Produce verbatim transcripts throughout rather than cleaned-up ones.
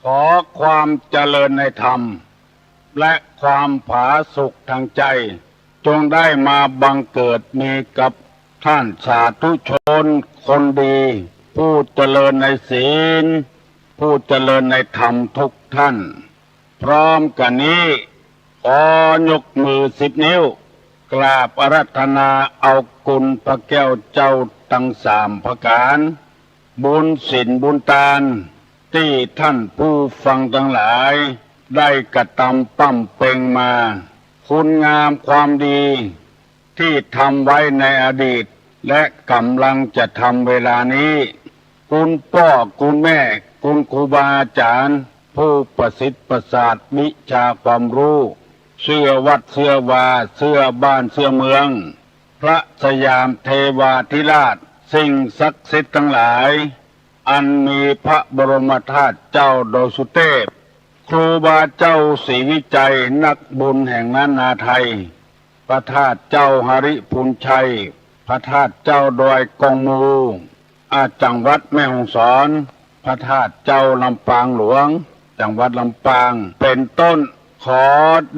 ขอความเจริญในธรรม และความผาสุกทางใจ จงได้มาบังเกิดมีกับท่านสาธุชนคนดี ผู้เจริญในศีล ผู้เจริญในธรรมทุกท่าน พร้อมกั๋นนี้ ขอยกมือสิบนิ้ว กราบอาราธนาเอาคุณพระแก้วเจ้าตังสามประก๋าน บุญศีลบุญตาน ตี้ท่านผู้ฟังตังหลาย ได้กระตำบำเพ็งมา คุณงามความดี ตี้ทำไว้ในอดีต และก๋ำลังจะทำเวลานี้ คุณป้อคุณแม่ คุณครูบาอาจ๋ารย์ ผู้ประสิทธิ์ประสาทวิชาความฮู้ เสื้อวัดเสื้อวา เสื้อบ้านเสื้อเมือง พระสยามเทวาธิราช สิ่งศักดิ์สิทธิ์ตังหลาย อันมีพระบรมธาตุเจ้าดอยสุเตพ ครูบาเจ้าศรีวิชัย นักบุญแห่งล้านนาไทย พระธาตุเจ้าหริภุญชัย พระธาตุเจ้าดอยกองมู อา จังหวัดแม่ฮ่องสอน พระธาตุเจ้าลำปางหลวง จังหวัดลำปาง เป๋นต้น ขอ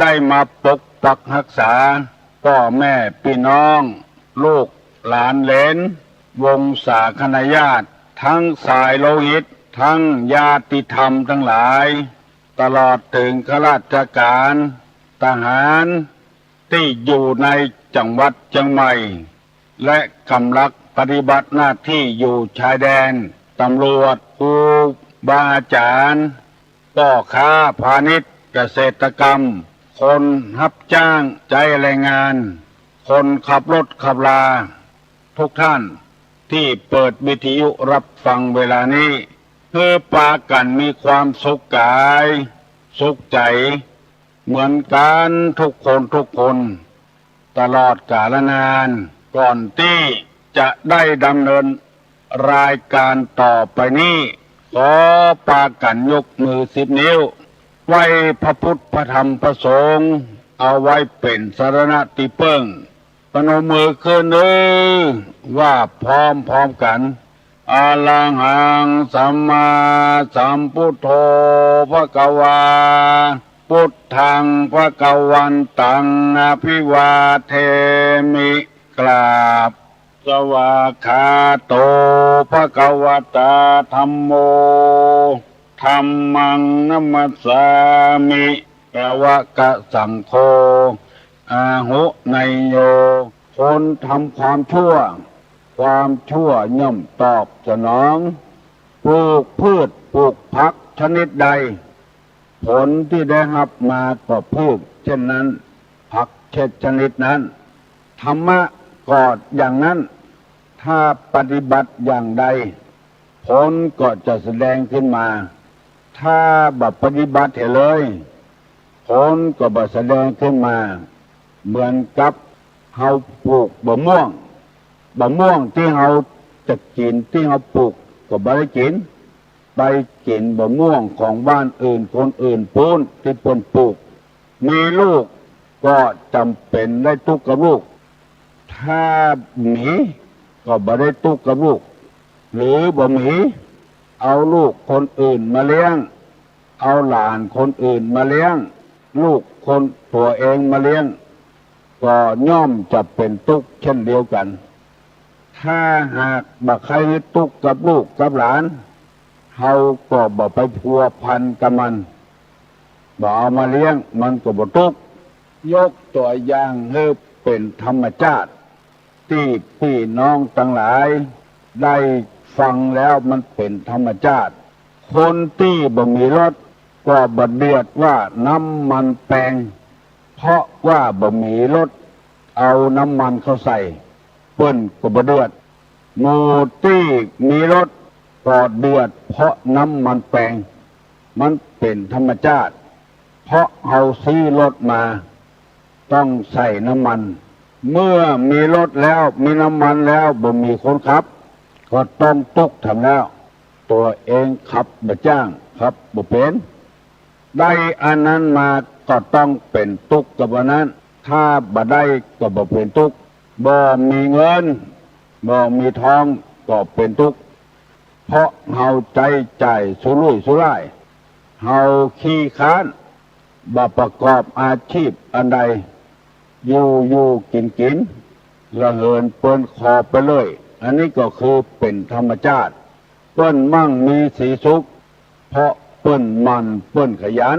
ได้มาปกปักฮักษา ป้อแม่ปี้น้อง ลูกหลานเหลน วงศาคณาญาติ ตึงสายโลหิต ตึงญาติธรรมตังหลาย ตลอดเถิงข้าราชก๋าน ทหาร ตี้อยู่ในจังหวัดเจียงใหม่ และก๋ำลังปฏิบัติหน้าตี้อยู่ชายแดน ตำรวจ ครูบาอาจ๋ารย์ ป้อค้าพาณิชย์ เกษตรกรรม คนฮับจ้างใจ๊แรงงาน คนขับรถขับลา ทุกท่านตี้เปิดวิทยุฮับฟังเวลานี้ หื้อปากั๋นมีความสุขก๋าย สุขใจ๋ เหมือนกั๋นทุกคนทุกคน ตลอดกาลนาน ก่อนตี้จะได้ดำเนินรายก๋านต่อไปนี้ ขอปากั๋นยกมือสิบนิ้ว ไหว้พระพุทธพระธรรมพระสงฆ์ เอาไว้เป๋นสรณะตี้เปิ้ง ปนมมือขึ้นเน่อ ว่าพร้อมๆ กั๋น อะระหังสัมมาสัมพุทโธ ภะคะวา พุทธังภะคะวันตัง อะภิวาเทมิ กราบ สวากขาโต ภะคะวะตา ธัมโม ธัมมังนะมัสสามิ สวากะสังโฆ อาหุเนยโย คนทำความชั่ว ความชั่วย่อมตอบสนอง ปลูกพืชปลูกผักชนิดใด ผลตี้ได้ฮับมาก็พืชเช่นนั้น ผักเช่นชนิดนั้น ธรรมะก็อย่างนั้น ถ้าปฏิบัติอย่างใด ผลก็จะแสดงขึ้นมา ถ้าบ่ปฏิบัติเหียเลย ผลก็บ่แสดงขึ้นมา เหมือนกับเฮาปลูกบ่าม่วง บ่าม่วงตี้เฮาจะกิ๋นตี้เฮาปลูกก็บ่ได้กิ๋น ไปกิ๋นบ่าม่วงของบ้านอื่นคนอื่นปู๊นตี้เปิ้นปลูก มีลูกก็จ๋ำเป๋นได้ตุ๊กกับลูก ถ้าบ่มีก็บ่ได้ตุ๊กกับลูก หรือบ่มี เอาลูกคนอื่นมาเลี้ยง เอาหลานคนอื่นมาเลี้ยง ลูกคนตั๋วเองมาเลี้ยง ก็ย่อมจะเป๋นตุ๊กเช่นเดียวกั๋น ถ้าหากบ่ใค่หื้อตุ๊กกับลูกกับหลาน เฮาก็บ่ไปพัวพันกับมัน บ่เอามาเลี้ยง มันก็บ่ตุ๊ก ยกตั๋วอย่างหื้อเป๋นธรรมชาติ ตี้ปี้น้องตังหลายได้ฟังแล้วมันเป๋นธรรมชาติ คนตี้บ่มีรถก็บ่เดือดว่าน้ำมันแปง เพราะว่าบ่มีรถเอาน้ำมันเข้าใส่ เปิ้นก็บ่เดือด หมู่ตี้มีรถก็เดือดเพราะน้ำมันแปง มันเป๋นธรรมชาติ เพราะเฮาซื้อรถมา ต้องใส่น้ำมัน เมื่อมีรถแล้ว มีน้ำมันแล้ว บ่มีคนขับ ก็ต้องตุ๊กแถมแล้ว ตั๋วเองขับบ่จ้าง ขับบ่เป๋น ได้อันนั้นมาก็ต้องเป๋นตุ๊กกับอันนั้น ถ้าบ่ได้ก็บ่เป๋นตุ๊ก บ่มีเงิน บ่มีทองก็เป๋นตุ๊ก เพราะเฮาใจ๊จ่ายสุรุ่ยสุร่าย เฮาขี้คร้าน บ่ประกอบอาชีพอันใด อยู่อยู่กิ๋นกิ๋น ระเหินเปินขอบไปเลย อันนี้ก็คือเป๋นธรรมชาติ เปิ้นมั่งมีสีสุข เพราะเปิ้นหมั่นเปิ้นขยัน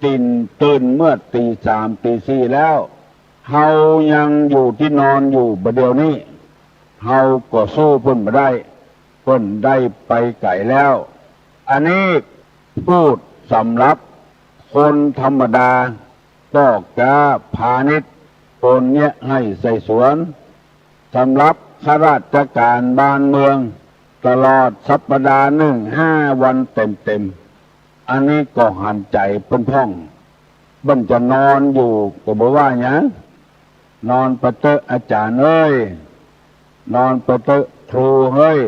ตื่น ตื่นเมื่อตี๋สามตี๋สี่แล้ว เฮายังอยู่ตี้นอนอยู่บ่าเดี่ยวนี้ เฮาก็สู้เปิ้นบ่ได้ เปิ้นได้ไปไก๋แล้ว อันนี้พูดสำหรับคนธรรมดา ป้อก๊าพาณิชย์ คนเยียะไฮ่ไส้สวน สำหรับข้าราชก๋านบ้านเมือง ตลอดสัปดาห์นึ่งห้าวันเต๋มๆ อันนี้ก็หันใจ๋เปิ้นพ่อง เปิ้นจะนอนอยู่ก็บ่ว่าหยัง นอนไปเต๊อะอาจ๋ารย์เอ้ย นอนไปเต๊อะครูเฮ้ย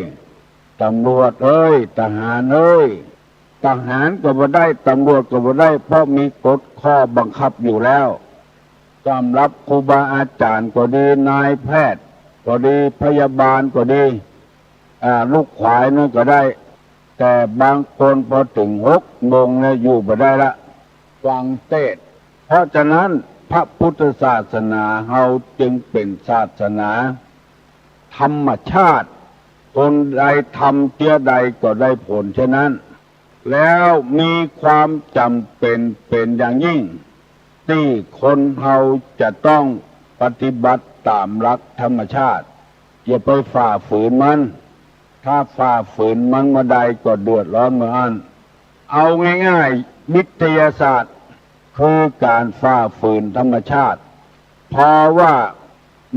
ต๋ำรวจเอ้ย ทหารเอ้ย ทหารก็บ่ได้ ต๋ำรวจก็บ่ได้ เพราะมีกฎข้อบังคับอยู่แล้ว สำหรับครูบาอาจ๋ารย์ก็ดี นายแพทย์ก็ดี พยาบาลก็ดี อ่า ลูกขวายนั้นก็ได้ แต่บางคนพอเถิงหกโมงแล้วอยู่บ่ได้ละ ฟังเตสน์ เพราะฉะนั้นพระพุทธศาสนาเฮาจึงเป๋นศาสนาธรรมชาติ คนใดทำเจื้อใดก็ได้ผลเช่นนั้น แล้วมีความจ๋ำเป๋นเป๋นอย่างยิ่ง ตี้คนเฮาจะต้องปฏิบัติต๋ามหลักธรรมชาติ อย่าไปฝ่าฝืนมัน ถ้าฝ่าฝืนมันเมื่อใดก็เดือดร้อนเมื่ออั้น เอาง่ายๆ วิทยาศาสตร์คือก๋านฝ่าฝืนธรรมชาติ เพราะว่า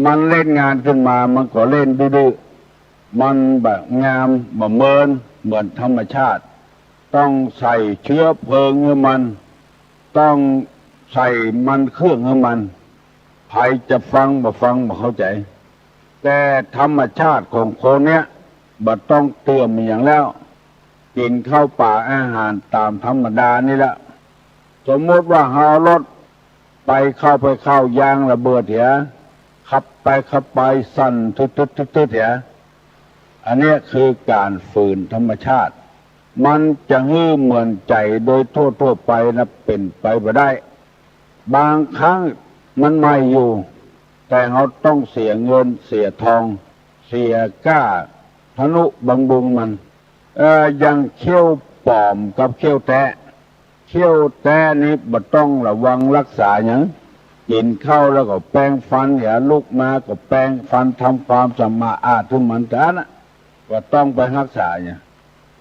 มันเล่นงานขึ้นมา มันก็เล่นดื้อๆ มันบ่งามบ่เมินเหมือนธรรมชาติ ต้องใส่เชื้อเพลิงหื้อมัน ต้องใส่มันเครื่องหื้อมัน ใผจะฟังบ่ฟังบ่เข้าใจ๋ แต่ธรรมชาติของคนเนี้ยบ่ต้องเตื้อมอะหยังแล้ว กิ๋นข้าวป๋าอาหารต๋ามธรรมดานี่แหละ สมมุติว่าเฮาเอารถไปเข้าไปเข้ายางระเบิดเหีย ขับไปขับไปสั่นตึดๆๆๆ เหีย อันเนี้ยคือก๋านฝืนธรรมชาติ มันจะหื้อเหมือนใจ๋โดยทั่วๆ ไปนะ เป๋นไปบ่ได้ บางครั้งมันใหม่อยู่ แต่เฮาต้องเสียเงินเสียทอง เสียก้าทะนุบำรุงมัน เอ่อ อย่างเขี้ยวป๋อมกับเขี้ยวแต๊ เขี้ยวแต๊นี่บ่ต้องระวังฮักษาหยัง กิ๋นข้าวแล้วก็แปรงฟัน เหีย ลุกมาก็แปรงฟัน ทำความสะอาดหื้อมันเต้านั้นนะ บ่ต้องไปฮักษาหยัง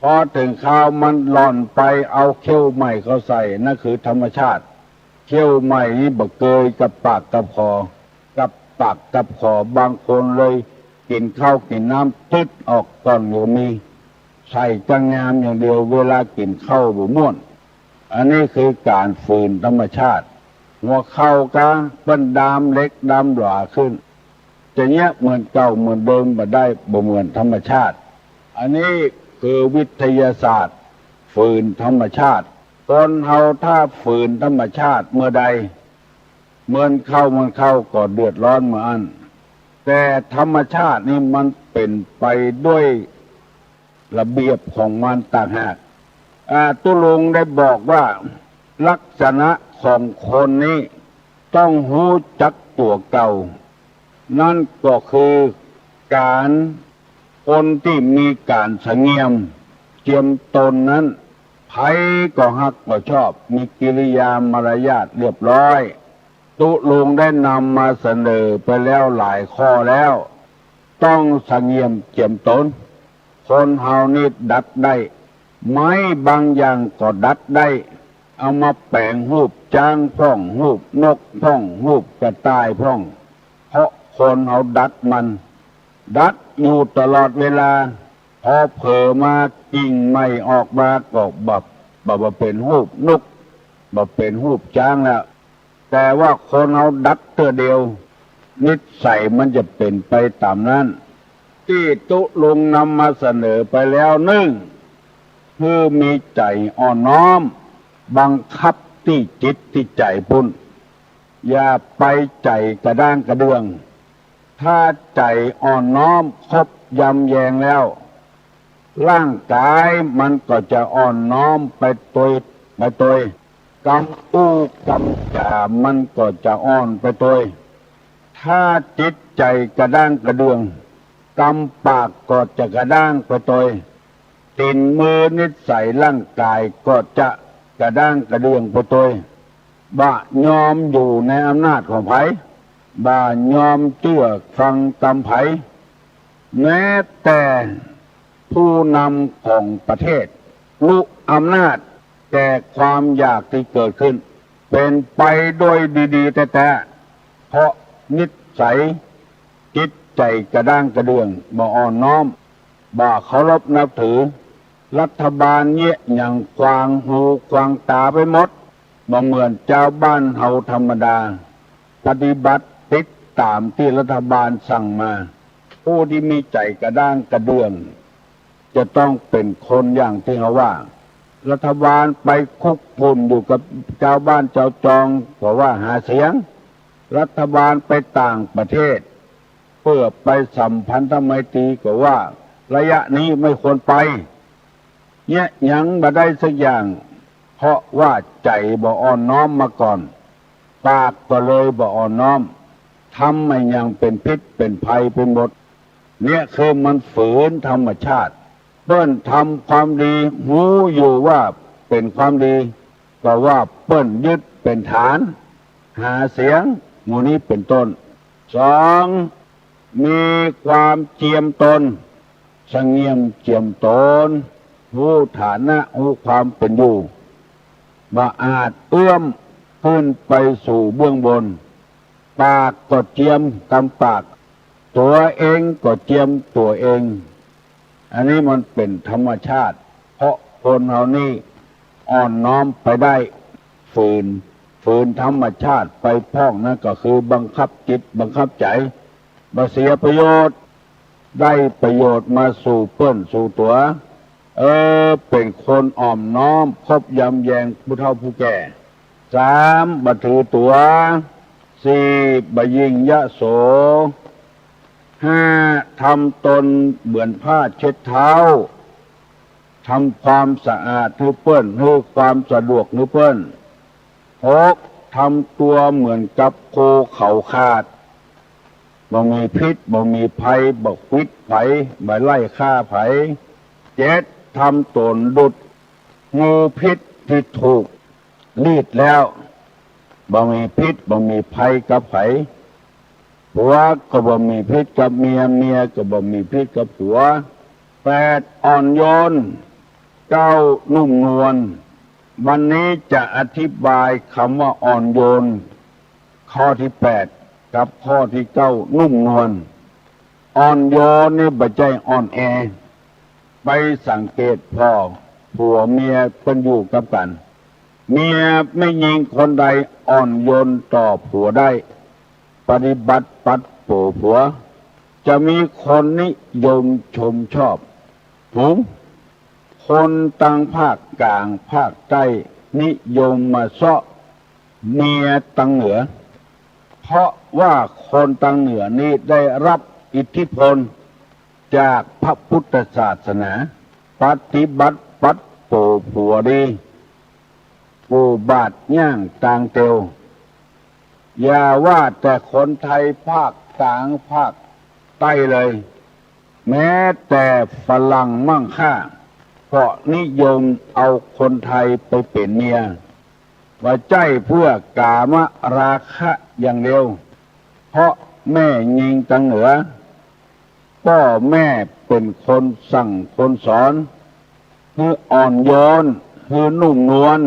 พอเถิงคราวมันหล่อนไปเอาเขี้ยวใหม่เข้าใส่ นั่นคือธรรมชาติ เขี้ยวใหม่นี่บ่เกยกับปากกับคอ กับปากกับคอ บางคนเลยกิ๋นข้าวกิ๋นน้ำตึ๊ดออกก่อนก็มี ใส่ก้างามอย่างเดียว เวลากิ๋นข้าวบ่ม่วน อันนี้คือก๋านฝืนธรรมชาติ หัวเข่าก็เปิ้นดามเหล็กดามหลาขึ้น จะเยียะเหมือนเก่าเหมือนเดิมบ่ได้ บ่เหมือนธรรมชาติ อันนี้คือวิทยาศาสตร์ ฝืนธรรมชาติ คนเฮาถ้าฝืนธรรมชาติเมื่อใด เมินเข้าเมินเข้าก็เดือดร้อนเมื่ออั้น แต่ธรรมชาตินี่มันเป๋นไปด้วยระเบียบของมันต่างหาก อ่า ตุ๊ลุงได้บอกว่าลักษณะของคนนี้ต้องฮู้จักตั๋วเก่า นั่นก็คือก๋าน คนตี้มีก๋านสะเงียมเจียมตนนั้น ใผก็ฮักก็ชอบ มีกิริยามารยาทเรียบร้อย ตุ๊ลุงได้นำมาเสนอไปแล้วหลายข้อแล้ว ต้องสะเงียมเจียมตน คนเฮานี่ดัดได้ ไม้บางอย่างก็ดัดได้ เอามาแป๋งฮูปจ๊างพ่อง ฮูปนกพ่อง ฮูปกระต่ายพ่อง เพราะคนเฮาดัดมัน ดัดอยู่ตลอดเวลา พอเผลอมากิ่งใหม่ออกมาก็บ่ บ่ บ่เป๋นฮูปนก บ่เป๋นฮูปจ๊างแล้ว แต่ว่าคนเฮาดัดเตื้อเดียว นิสัยมันจะเป๋นไปต๋ามนั้น ตี้ตุ๊ลุงนำมาเสนอไปแล้วนึ่ง คือมีใจ๋อ่อนน้อม บังคับตี้จิตตี้ใจ๋ปุ้น อย่าไปใจ๋กระด้างกระเดื่อง ถ้าใจ๋อ่อนน้อมครบยำแยงแล้ว ร่างก๋ายมันก็จะอ่อนน้อมไปโตย ไปตวย กำอู้กำจ๋ามันก็จะอ่อนไปตวย ถ้าจิตใจ๋กระด้างกระเดื่อง กำปากก็จะกระด้างไปตวย ตี๋นมือนิสัยร่างก๋ายก็จะกระด้างกระเดื่องไปตวย บ่ยอมอยู่ในอำนาจของใผ บ่ยอมเจื้อฟังกำใผ แม้แต่ผู้นำของประเทศ ลุอำนาจแก่ความอยากตี้เกิดขึ้น เป๋นไปโดยดีๆ แต๊ๆ เพราะนิสัยจิตใจ๋กระด้างกระเดื่อง บ่อ่อนน้อม บ่เคารพนับถือ รัฐบาลเยียะหยังขวางหูขวางต๋าไปหมด บ่เหมือนจาวบ้านเฮาธรรมดา ปฏิบัติติดต๋ามตี้รัฐบาลสั่งมา ผู้ตี้มีใจ๋กระด้างกระเดื่อง จะต้องเป๋นคนอย่างตี้เฮาว่า รัฐบาลไปคลุกกลุ่นอยู่กับจาวบ้านจาวจองก็ว่าหาเสียง รัฐบาลไปต่างประเทศ เปื้อไปสัมพันธไมตรีก็ว่าระยะนี้ไม่ควรไป เยียะหยังบ่ได้สักอย่าง เพราะว่าใจ๋บ่อ่อนน้อมมาก่อน ปากก็เลยบ่อ่อนน้อม ทำอะหยังเป๋นพิษเป๋นภัยไปหมด เนี่ยคือมันฝืนธรรมชาติ เปิ้นทำความดี ฮู้อยู่ว่าเป๋นความดี ก็ว่าเปิ้นยึดเป๋นฐาน หาเสียง หมู่นี้เป๋นต้น สอง มีความเจียมตน สะเงี่ยมเจียมตน ฮู้ฐานะ ฮู้ความเป๋นอยู่ บ่อาจเอื้อมขึ้นไปสู่เบื้องบน ปากก็เจียมกำปาก ตั๋วเองก็เจียมตั๋วเอง อันนี้มันเป๋นธรรมชาติ เพราะคนเฮานี่อ่อนน้อมไปได้ ฝืน ฝืนธรรมชาติไปพ่อง นั่นก็คือบังคับจิตบังคับใจ๋ บ่เสียประโยชน์ ได้ประโยชน์มาสู่เปิ้นสู่ตั๋ว เออ เป๋นคนอ่อนน้อม คบยำแยงผู้เฒ่าผู้แก่ สาม บ่ถือตั๋ว สี่ บ่ยิ่งยโส ห้า ทำตนเหมือนผ้าเช็ดเท้า ทำความสะอาดหื้อเปิ้น หื้อความสะดวกหื้อเปิ้น หก ทำตั๋วเหมือนกับโคเขาขาด บ่มีพิษ บ่มีภัย บ่ขวิดใผ บ่ไล่ฆ่าใผ เจ็ด ทำต๋นดุจ งูพิษตี้ถูกลีดแล้ว บ่มีพิษ บ่มีภัยกับใผ ผัวก็บ่มีพิษกับเมีย เมียก็บ่มีพิษกับผัว แปด อ่อนโยน เก้า นุ่มนวล วันนี้จะอธิบายกำว่าอ่อนโยน ข้อตี้แปด กับข้อตี้เก้า นุ่มนวล อ่อนโยนนี่บ่ใจ้อ่อนแอ ไปสังเกตผ่อ ผัวเมียเปิ้นอยู่กับกั๋น เมียแม่ญิงคนใดอ่อนโยนต่อผัวได้ ปฏิบัติปัดโป๋ผัว จะมีคนนิยมชมชอบ หุง คนตังภาคก๋างภาคใต้นิยมมาเซาะเมียตังเหนือ เพราะว่าคนตังเหนือนี้ได้รับอิทธิพลจากพระพุทธศาสนา ปฏิบัติปัดโป๋ผัวดี กู่บาดย่างตางเตียว อย่าว่าแต่คนไทยภาคก๋างภาคใต้เลย แม้แต่ฝรั่งมั่งค่า ก็นิยมเอาคนไทยไปเป๋นเมีย บ่ใจ้เพื่อกามราคะอย่างเดียว เพราะแม่ญิงตังเหนือ ป้อแม่เป๋นคนสั่งคนสอน หื้ออ่อนโยน หื้อนุ่มนวล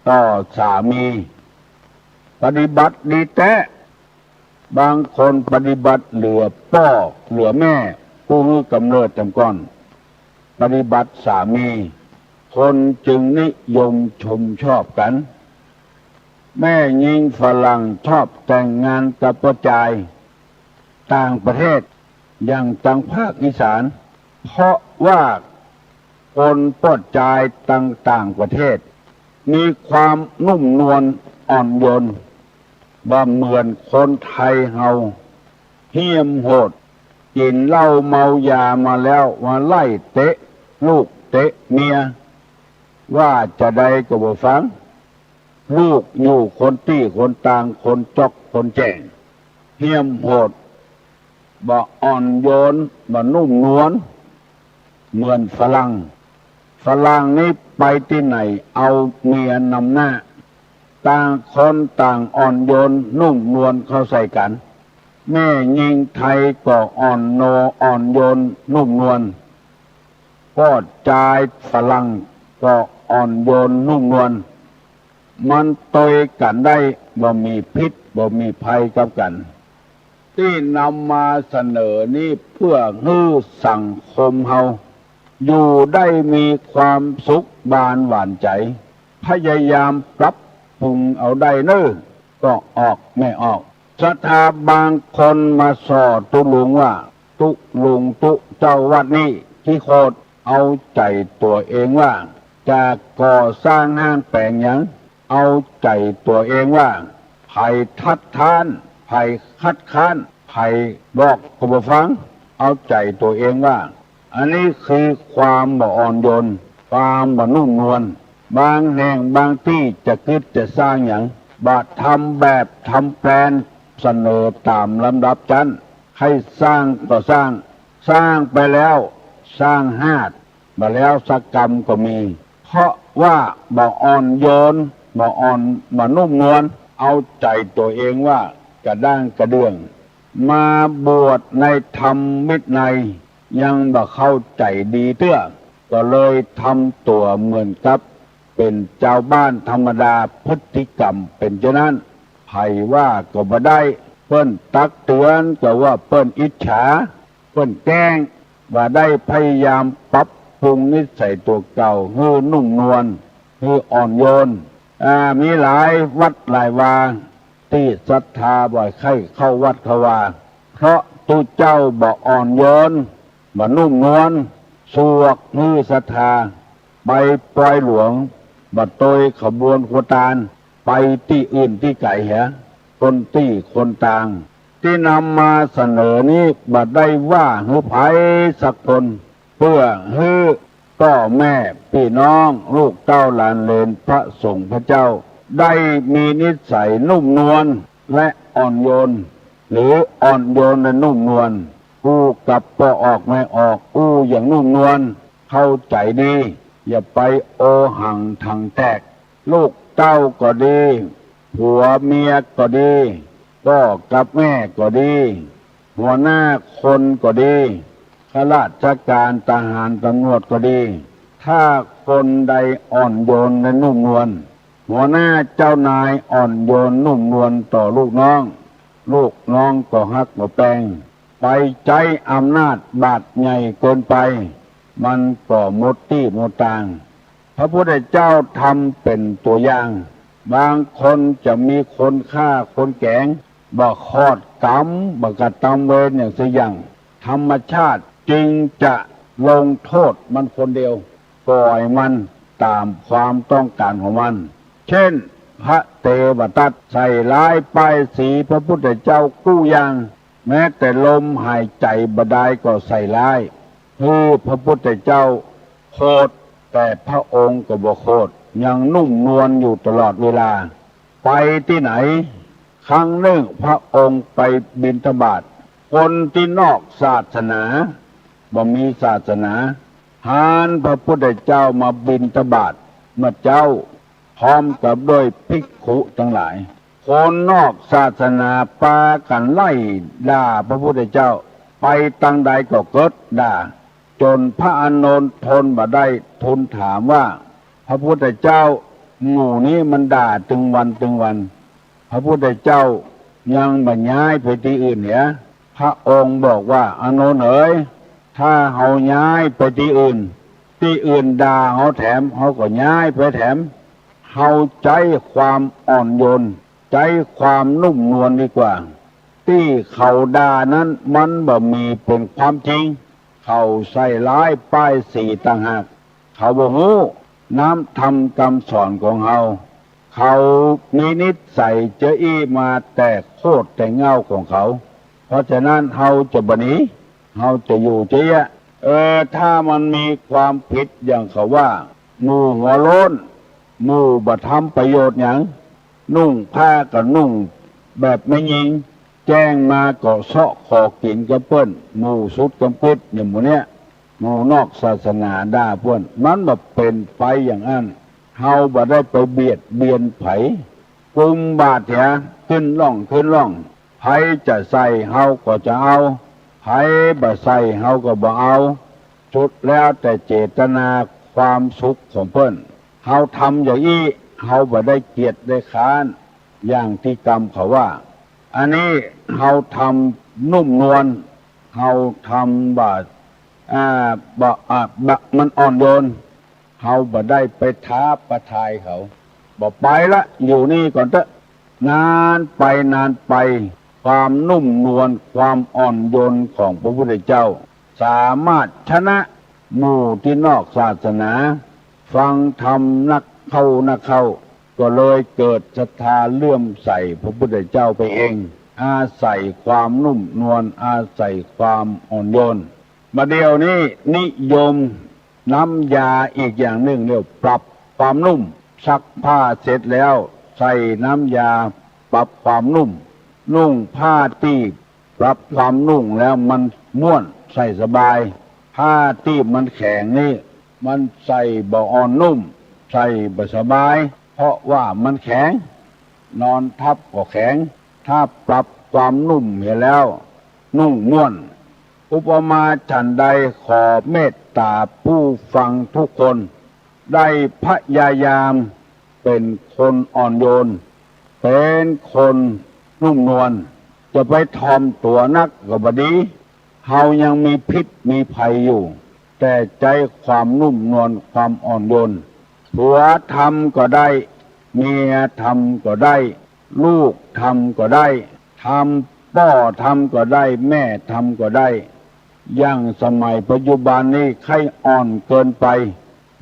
ต่อสามี ปฏิบัติดีแต๊ บางคนปฏิบัติเหลือป้อเหลือแม่ ผู้หื้อกำเนิดแจ่มก่อน ปฏิบัติสามี คนจึงนิยมชมชอบกั๋น แม่ญิงฝรั่งชอบแต่งงานกับป้อจายต่างประเทศ อย่างตังภาคอีสาน เพราะว่าคนป้อจายตังต่างประเทศ มีความนุ่มนวลอ่อนโยน บ่เหมือนคนไทยเฮา เหี้ยมโหด กิ๋นเหล้าเมายามาแล้ว มาไล่เตะลูกเตะเมีย ว่าจาใดก็บ่ฟัง ลูกอยู่คนตี้คนตาง คนจ๊อกคนแจ้ง เหี้ยมโหด บ่อ่อนโยน บ่นุ่มนวล เหมือนฝรั่ง ฝรั่งนี่ไปตี้ไหนเอาเมียนำหน้า ต่างคนต่างอ่อนโยนนุ่มนวลเข้าใส่กั๋น แม่ญิงไทยก็อ่อนโน อ่อนโยนนุ่มนวล ป้อจายฝรั่งก็อ่อนโยนนุ่มนวล มันตวยกั๋นได้ บ่มีพิษบ่มีภัยกับกั๋น ตี้นำมาเสนอนี้เปื้อหื้อสังคมเฮาอยู่ได้มีความสุขบานหวานใจ๋ พยายามปรับปรุงเอาได้เน่อ ก็ออกแม่ออก ศรัทธาบางคนมาส่อตุ๊ลุงว่า ตุ๊ลุงตุ๊เจ้าวัดนี้ขี้โขด เอาใจ๋ตั๋วเองว่า จะก่อสร้างห้างแป๋งหยัง เอาใจ๋ตั๋วเองว่า ใผคัดค้าน ใผคัดค้าน ใผบอกก็บ่ฟัง เอาใจ๋ตั๋วเองว่า อันนี้คือความบ่อ่อนโยน ความบ่นุ่มนวล บางแห่งบางตี้จะกึ๊ดจะสร้างหยัง บ่ทำแบบทำแปลน เสนอต๋ามลำดับจั๊น ใค่สร้างก็สร้าง สร้างไปแล้ว สร้างฮาด บ่แล้วสักกำก็มี เพราะว่าบ่อ่อนโยน บ่อ่อน บ่นุ่มนวล เอาใจ๋ตั๋วเองว่ากระด้างกระเดื่อง มาบวชในธรรมวินัย ยังบ่เข้าใจ๋ดีเตื้อ ก็เลยทำตั๋วเหมือนกับเป๋นจาวบ้านธรรมดา พฤติกรรมเป๋นจานั้น ใผว่าก็บ่ได้ เปิ้นตักเตือนก็ว่าเปิ้นอิจฉา เปิ้นแกล้ง บ่ได้พยายามปรับปรุงนิสัยตั๋วเก่าหื้อนุ่มนวล หื้ออ่อนโยน อ่า มีหลายวัดหลายวา ตี้ศรัทธาบ่ใค่เข้าวัดเข้าวา เพราะตุ๊เจ้าบ่อ่อนโยน บ่นุ่มนวล สวกหื้อศรัทธา ไปปอยหลวง บ่ตวยขบวนครัวตาน ไปตี้อื่นตี้ไก๋เหีย คนตี้คนตาง ตี้นำมาเสนอนี้บ่ได้ว่าหื้อใผสักคน เปื้อหื้อป้อแม่ปี้น้อง ลูกเต้าหลานเหลน พระสงฆ์พระเจ้า ได้มีนิสัยนุ่มนวลและอ่อนโยน หรืออ่อนโยนและนุ่มนวล อู้กับป้อออกแม่ออก อู้อย่างนุ่มนวล เข้าใจ๋ดี อย่าไปโอหังถังแตก ลูกเต้าก็ดี ผัวเมียก็ดี ป้อกับแม่ก็ดี หัวหน้าคนก็ดี ข้าราชก๋าน ทหาร ตำรวจก็ดี ถ้าคนใดอ่อนโยนและนุ่มนวล หัวหน้าเจ้านายอ่อนโยนนุ่มนวลต่อลูกน้อง ลูกน้องก็ฮักก็แปง ไปใจ๊อำนาจบาดใหญ่เกินไป มันก็หมดตี้หมดตาง พระพุทธเจ้าทำเป๋นตั๋วอย่าง บางคนจะมีคนฆ่าคนแก๋ง บ่ขอดกรรม บ่กระตำเวรอย่างสักอย่าง ธรรมชาติจึงจะลงโทษมันคนเดียว ป่อยมันต๋ามความต้องก๋านของมัน เช่น พระเทวทัตใส่ร้ายป้ายสีพระพุทธเจ้ากู้อย่าง แม้แต่ลมหายใจ๋บ่ดายก็ใส่ร้าย หื้อพระพุทธเจ้าโขด แต่พระองค์ก็บ่โขด ยังนุ่มนวลอยู่ตลอดเวลา ไปตี้ไหน ครั้งนึ่งพระองค์ไปบิณฑบาต คนตี้นอกศาสนา บ่มีศาสนา หานพระพุทธเจ้ามาบิณฑบาตเมื่อเจ๊า พร้อมกับด้วยภิกขุตังหลาย คนนอกศาสนาปากั๋นไล่ด่าพระพุทธเจ้า ไปตางใดก็เกิดด่า จ๋นพระอานนท์ทนบ่ได้ ทูลถามว่า พระพุทธเจ้า หมู่นี้มันด่าตึงวันตึงวัน พระพุทธเจ้ายังบ่ย้ายไปตี้อื่นเหีย พระองค์บอกว่า อานนท์เอ๋ย ถ้าเฮาย้ายไปตี้อื่น ตี้อื่นด่าเฮาแถม เฮาก็ย้ายไปแถม เฮาใจ๊ความอ่อนโยน ใจ๊ความนุ่มนวลดีกว่า ตี้เขาด่านั้นมันบ่มีเป๋นความจริง เขาใส่ร้ายป้ายสีต่างหาก เขาบ่ฮู้น้ำธรรมกำสอนของเฮา เขามีนิสัยเจ้ออี้มาแต่โคตรแต่เหง้าของเขา เพราะฉะนั้นเฮาจะบ่หนี เฮาจะอยู่เจ๊ยะ เออ ถ้ามันมีความผิดอย่างเขาว่า หมู่หัวโล้น หมู่บ่ทำประโยชน์หยัง นุ่งผ้าก็นุ่งแบบแม่ญิง แจ้งมาก็เซาะขอกิ๋นกับเปิ้น หมู่สุดกำกึ๊ดอย่างหมู่เนี้ย หมู่นอกศาสนาด่าเปิ้น มันบ่เป๋นไปอย่างอั้น เฮาบ่ได้ไปเบียดเบียนใผ กุมบาตรเหีย ขึ้นร่องขึ้นร่อง ใผจะใส่เฮาก็จะเอา ใผบ่ใส่เฮาก็บ่เอา สุดแล้วแต่เจตนาความสุขของเปิ้น เฮาทำอย่างอี้ เฮาบ่ได้เกียจได้คร้าน อย่างตี้กำเขาว่า อันนี้เฮาทำนุ่มนวล เฮาทำบ่า อ่า บ่ อ่า บ่ มันอ่อนโยน เฮาบ่ได้ไปท้าประทายเขา บ่ไปละ อยู่นี่ก่อนเต๊อะ นานไปนานไป ความนุ่มนวล ความอ่อนโยนของพระพุทธเจ้า สามารถชนะหมู่ตี้นอกศาสนา ฟังธรรมนักเข้านักเข้า ก็เลยเกิดศรัทธาเลื่อมใสพระพุทธเจ้าไปเอง อาศัยความนุ่มนวล อาศัยความอ่อนโยน บ่าเดี่ยวนี้นิยมน้ำยาอีกอย่างนึ่ง เรียกปรับความนุ่ม ซักผ้าเสร็จแล้วใส่น้ำยาปรับความนุ่ม นุ่งผ้าตี้ปรับความนุ่มแล้วมันม่วน ใส่สบาย ผ้าตี้มันแข็งนี่ มันใส่บ่อ่อนนุ่ม ใส่บ่สบาย เพราะว่ามันแข็ง นอนทับก็แข็ง ถ้าปรับความนุ่มเหียแล้ว นุ่งม่วน อุปมาฉันใด ขอเมตตาผู้ฟังทุกคน ได้พยายามเป๋นคนอ่อนโยน เป๋นคนนุ่มนวล จะไปถ่อมตั๋วนักก็บ่ดี เฮายังมีพิษมีภัยอยู่ แต่ใจ๊ความนุ่มนวล ความอ่อนโยน ผัวทำก็ได้ เมียทำก็ได้ ลูกทำก็ได้ ทำ ป้อทำก็ได้ แม่ทำก็ได้ อย่างสมัยปัจจุบันนี้ใค่อ่อนเกินไป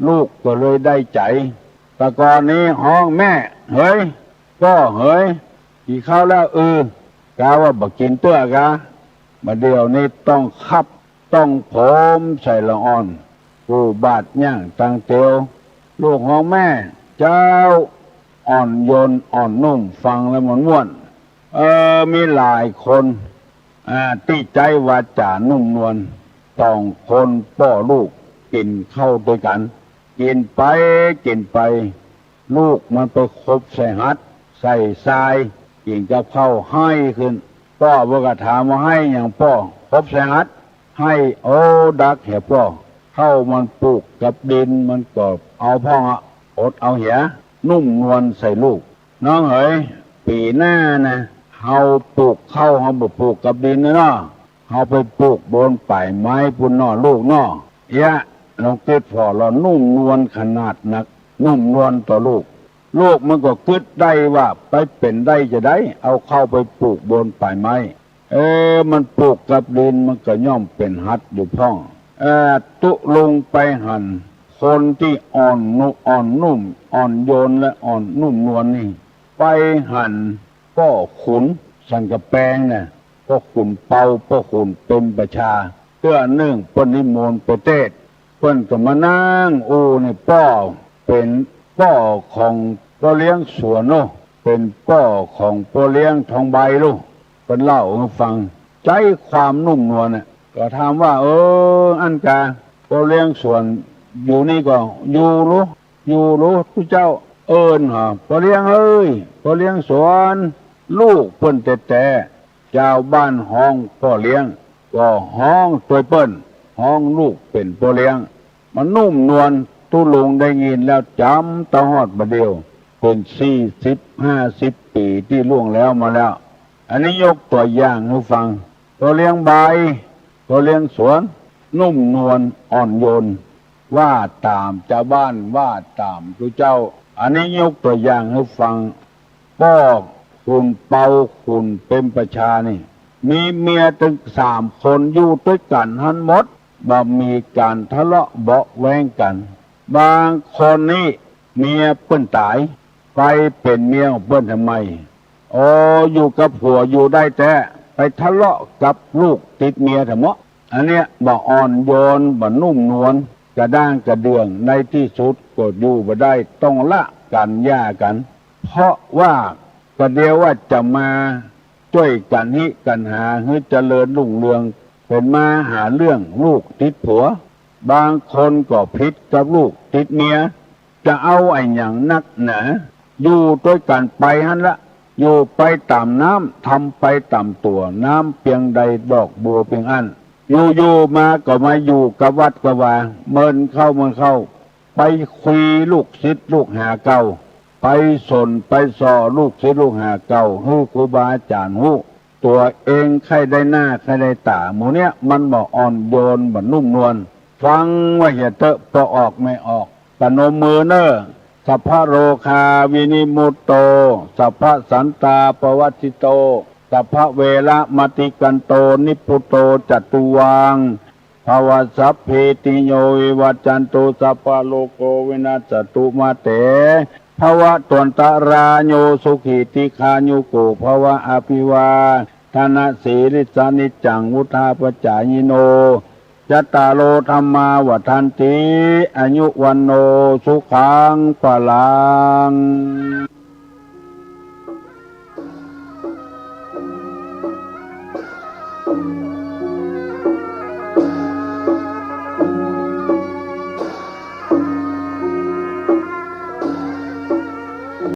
ลูกก็เลยได้ใจ๋ แต่ก่อนนี้ฮ้องแม่ เหย ป้อเหย กิ๋นข้าวแล้ว อือ กาว่าบ่กิ๋นเตื้อกา บ่าเดี่ยวนี้ต้องคับ ต้องโผมใส่ละอ่อน ปูบาดย่างตังเตียว ลูกฮ้องแม่ เจ้า อ่อนโยนอ่อนนุ่ม ฟังแล้วมันม่วน เออ มีหลายคน อ่า ตี้ใจ๊วาจานุ่มนวล สองคนป้อลูกกิ๋นข้าวตวยกั๋น กิ๋นไปกิ๋นไป ลูกมันไปขบใส่หัด ใส่ซาย กิ๋นกับข้าวไห้ขึ้น ป้อเปิ้นก็ถามว่า ไห้หยังป้อ ขบใส่หัด ไห้ โอ้ ดักเหียป้อ ข้าวมันปูกกับดิน มันก็เอาพ่องอะ อดเอาเหีย นุ่มนวลใส่ลูก น้องเหย ปี๋หน้านะ เฮาปูกข้าว เฮาบ่ปูกกับดินนะเนาะ เฮาไปปูกบนป่ายไม้ปู้นเนาะลูกเนาะ เอี๊ยะ ลองกึ๊ดผ่อ ลอนุ่มนวลขนาดนัก นุ่มนวลต่อลูก ลูกมันก็กึ๊ดได้ว่า ไปเป๋นได้จาใด เอาข้าวไปปูกบนป่ายไม้ เออ มันปูกกับดิน มันก็ย่อมเป๋นหัดอยู่พ่อง เออ ตุ๊ลุงไปหัน คนตี้อ่อนนุ อ่อนนุ่ม อ่อนโยนและอ่อนนุ่มนวลนี่ ไปหันป้อขุนสันกำแปงน่ะ ป้อขุนเปา ป้อขุนเปรมประชา เตื้อนึ่งเปิ้นนิมนต์ไปเตศน์ เปิ้นก็มานั่งอู้ในป้อ เป๋นป้อของป้อเลี้ยงสวนเนาะ เป๋นป้อของป้อเลี้ยงทองใบลูก เปิ้นเล่าหื้อฟัง ใจ๊ความนุ่มนวลน่ะ ก็ถามว่า เออ อั้นกา ป้อเลี้ยงสวนอยู่นี่ก่อ อยู่ลูก อยู่ลูก ตุ๊เจ้า เอิ้นหา ป้อเลี้ยงเอ้ย ป้อเลี้ยงสวน ลูกเปิ้นแต๊ๆ จาวบ้านฮ้องป้อเลี้ยง ก็ฮ้องตวยเปิ้น ฮ้องลูกเป๋นป้อเลี้ยง มันนุ่มนวล ตุ๊ลุงได้ยินแล้วจ๋ำเต้าฮอดบ่าเดี่ยว เป๋นสี่สิบห้าสิบปี๋ตี้ล่วงแล้วมาแล้ว อันนี้ยกตั๋วอย่างหื้อฟัง ป้อเลี้ยงใบ ป้อเลี้ยงสวน นุ่มนวลอ่อนโยน ว่าต๋ามจาวบ้าน ว่าต๋ามตุ๊เจ้า อันนี้ยกตั๋วอย่างหื้อฟัง ป้อขุนเปา ขุนเปรมประชานี่ มีเมียตึงสามคน อยู่ตวยกั๋นหั้นหมด บ่มีก๋านทะเลาะเบาะแว้งกั๋น บางคนนี่เมียเปิ้นต๋าย ไปเป๋นเมียของเปิ้นทำไม โอ้ อยู่กับผัวอยู่ได้แต๊ ไปทะเลาะกับลูกติดเมียเถอะเมาะ อันเนี้ยบ่อ่อนโยน บ่นุ่มนวล กระด้างกระเดื่อง ในตี้สุดก็อยู่บ่ได้ ต้องละกั๋นหย่ากั๋น เพราะว่าก็เดียวว่าจะมาจ้วยกั๋นฮิกั๋นหาหื้อเจริญรุ่งเรือง เป๋นมาหาเรื่องลูกติดผัว บางคนก็ผิดกับลูกติดเมีย จะเอาอะหยังนักหนา อยู่ตวยกั๋นไปหั้นละ อยู่ไปต๋ามน้ำ ทำไปต๋ามตั๋ว น้ำเปียงใดดอกบัวเปียงอั้น อยู่ๆ มาก็มาอยู่กับวัดกับวา เมินเข้าเมินเข้า ไปคุยลูกศิษย์ลูกหาเก่า ไปสนไปส่อลูกศิษย์ลูกหาเก่า หื้อครูบาอาจ๋ารย์ฮู้ ตั๋วเองใค่ได้หน้าใค่ได้ต๋า หมู่เนี้ยมันบ่อ่อนโยน บ่นุ่มนวล ฟังไว้เหียเต๊อะ ปอออกไม่ออก ประนมมือเน่อ สัพพะโรคาวินิมุตโต สัพพะสันตาปวัตติโต สัพพะเวระมะติกันโต นิพพุโตจตุวัง ภวะ สัพพีติโยวิวัจจันตุ สัพพะโรโควินัสสะตุ มาเต ภวะตวันตะราโย สุขีติคายุโก ภวะ อภิวาทะนะสีลิสสะ นิจจังวุฑฒาปะจายิโน จัตตาโร ธัมมา วัฑฒันติ อายุ วัณโณ สุขัง พะลัง